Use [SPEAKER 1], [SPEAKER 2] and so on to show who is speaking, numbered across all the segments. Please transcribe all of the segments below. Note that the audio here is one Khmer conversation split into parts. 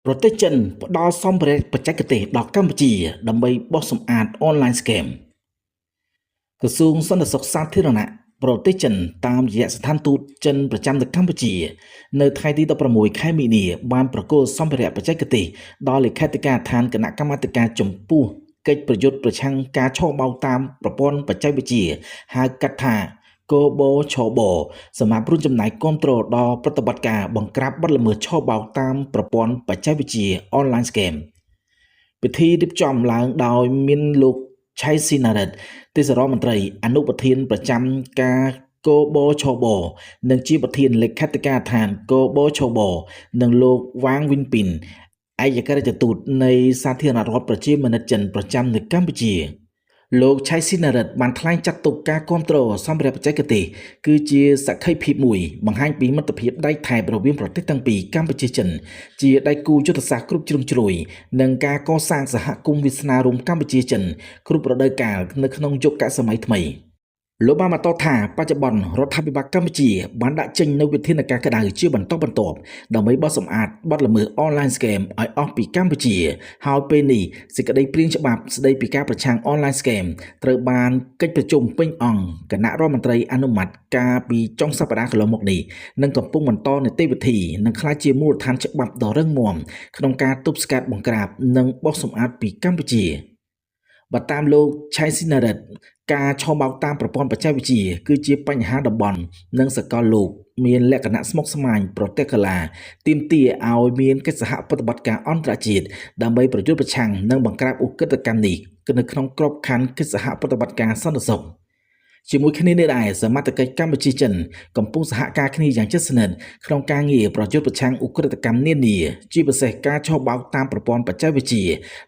[SPEAKER 1] ប្រទេសចិនផ្ដល់សម្ភារៈបច្ចេកទេសដល់កម្ពុជាដើម្បីបោសសម្អាត online scam ក្រសួងសន្តិសុខសាធារណៈប្រទេសចិនតាមរយៈស្ថានទូតចិនប្រចាំនៅកម្ពុជា នៅថ្ងៃទី16ខែមីនាបានប្រគល់សម្ភារៈបច្ចេកទេសដល់លេខាធិការដ្ឋានគណៈកម្មាធិការចំពោះកិច្ចប្រយុទ្ធប្រឆាំងការឆបោកតាមប្រព័ន្ធបច្ចេកវិទ្យាហៅកាត់ថាកបឆបសម្រាប់រួមចំណែកគ្រប់គ្រងដល់ប្រតិបត្តិការបង្ក្រាបបទល្មើសឆបោកតាមប្រព័ន្ធបច្ចេកវិទ្យា online scam ពិធីរៀបចំឡើងដោយមានលោកឆៃស៊ីណារិតទេសរដ្ឋមន្ត្រីអនុប្រធានប្រចាំការកបឆបនិងជាប្រធានលេខាធិការដ្ឋានកបឆបនិងលោកវ៉ាងវិនពីនឯកអគ្គរដ្ឋទូតនៃសាធារណរដ្ឋប្រជាមានិតចិនប្រចាំនៅកម្ពុជា លោកឆៃស៊ីណារិតបានថ្លែងចាត់ទុកការគ្រប់គ្រងសម្ភារៈបច្ចេកទេសគឺជាសក្ខីភាពមួយបង្ហាញពីមិត្តភាពដែកថែបរវាងប្រទេសទាំងពីរកម្ពុជាចិនជាដៃគូយុទ្ធសាស្ត្រគ្រប់ជ្រុងជ្រោយនិងការកសាងសហគមន៍វាសនារួមកម្ពុជាចិនគ្រប់រដូវកាលនៅក្នុងយុគសម័យថ្មីលោកបានបន្តថាបច្ចុប្បន្នរដ្ឋាភិបាលកម្ពុជាបានដាក់ចេញនូវវិធានការក្តៅជាបន្តបន្ទាប់ដើម្បីបោសសម្អាតបទល្មើស online scam ឲ្យអស់ពីកម្ពុជា ហើយពេលនេះសេចក្តីព្រាងច្បាប់ស្តីពីការប្រឆាំង online scam ត្រូវបានកិច្ចប្រជុំពេញអង្គគណៈរដ្ឋមន្ត្រីអនុម័តកាលពីចុងសប្តាហ៍កន្លងមកនេះនិងកំពុងបន្តនីតិវិធីនិងក្លាយជាមូលដ្ឋានច្បាប់ដ៏រឹងមាំក្នុងការទប់ស្កាត់បង្ក្រាបនិងបោសសម្អាតពីកម្ពុជាបើតាមលោកឆៃស៊ីណារិតការឆបោកតាមប្រព័ន្ធបច្ចេកវិទ្យាគឺជាបញ្ហាតំបន់និងសកលលោកមានលក្ខណៈស្មុគស្មាញប្រតិកលាទាមទារឲ្យមានកិច្ចសហប្រតិបត្តិការអន្តរជាតិដើម្បីប្រយុទ្ធប្រឆាំងនិងបង្ក្រាបឧក្រិដ្ឋកម្មនេះនៅក្នុងក្របខ័ណ្ឌកិច្ចសហប្រតិបត្តិការសន្តិសុខជាមួយគ្នានេះដែរសមត្ថកិច្ចកម្ពុជាចិនកំពុងសហការគ្នាយ៉ាងជិតស្និទ្ធក្នុងការងារប្រយុទ្ធប្រឆាំងឧក្រិដ្ឋកម្មនានាជាពិសេសការឆបោកតាមប្រព័ន្ធបច្ចេកវិទ្យា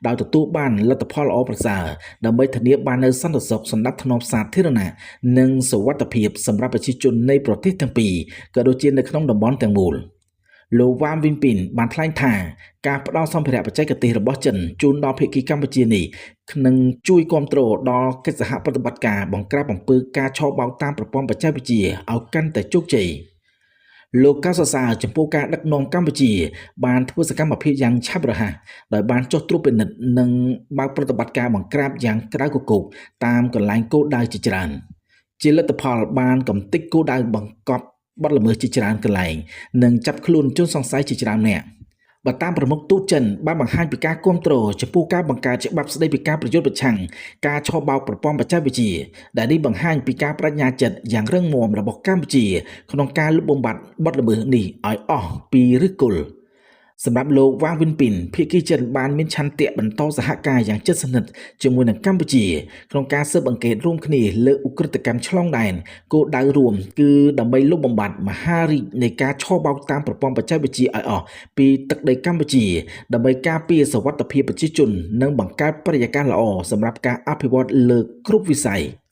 [SPEAKER 1] ដោយទទួលបានលទ្ធផលល្អប្រសើរដើម្បីធានាបាននូវសន្តិសុខសណ្ដាប់ធ្នាប់សាធារណៈនិងសុវត្ថិភាពសម្រាប់ប្រជាជននៃប្រទេសទាំងពីរក៏ដូចជានៅក្នុងតំបន់ទាំងមូលលោកវ៉ាមវិនពីនបានថ្លែងថាការផ្ដល់សម្ភារៈបច្ចេកទេសរបស់ចិនជូនដល់ភាគីកម្ពុជានេះនឹងជួយគ្រប់គ្រងដល់កិច្ចសហប្រតិបត្តិការបង្ក្រាបអំពើការឆបោកតាមប្រព័ន្ធបច្ចេកវិទ្យាឲ្យកាន់តែជោគជ័យលោកកោតសរសើរចំពោះការដឹកនាំកម្ពុជា បានធ្វើសកម្មភាពយ៉ាងឆាប់រហ័សដោយបានចុះត្រួតពិនិត្យនិងបើកប្រតិបត្តិការបង្ក្រាបយ៉ាងក្តៅគគុកតាមកន្លែងគោលដៅជាច្រើន ជាលទ្ធផលបានកំទេចគោលដៅបង្កប់បទល្មើសជាច្រើនកន្លែងនិងចាប់ខ្លួនជនសង្ស័យជាច្រើនអ្នកបើតាមប្រមុខទូតចិនបានបង្ហាញពីការគ្រប់គ្រងចំពោះការបង្កើតច្បាប់ស្តីពីការប្រយុទ្ធប្រឆាំងការឆបោកប្រព័ន្ធបច្ចេកវិទ្យាដែលនេះបង្ហាញពីការប្តេជ្ញាចិត្តយ៉ាងរឹងមាំរបស់កម្ពុជាក្នុងការលុបបំបាត់បទល្មើសនេះឲ្យអស់ពីឫសគល់សម្រាប់លោកវ៉ាងវិនពីនភាគីចិនបានមានឆន្ទៈបន្តសហការយ៉ាងជិតស្និទ្ធជាមួយនឹងកម្ពុជាក្នុងការស៊ើបអង្កេតរួមគ្នាលើឧក្រិដ្ឋកម្មឆ្លងដែនគោលដៅរួមគឺដើម្បីលុបបំបាត់មហារីកនៃការឆបោកតាមប្រព័ន្ធបច្ចេកវិទ្យាឲ្យអស់ពីទឹកដីកម្ពុជាដើម្បីការពារសុវត្ថិភាពប្រជាជននិងបង្កើតបរិយាកាសល្អសម្រាប់ការអភិវឌ្ឍលើគ្រប់វិស័យ។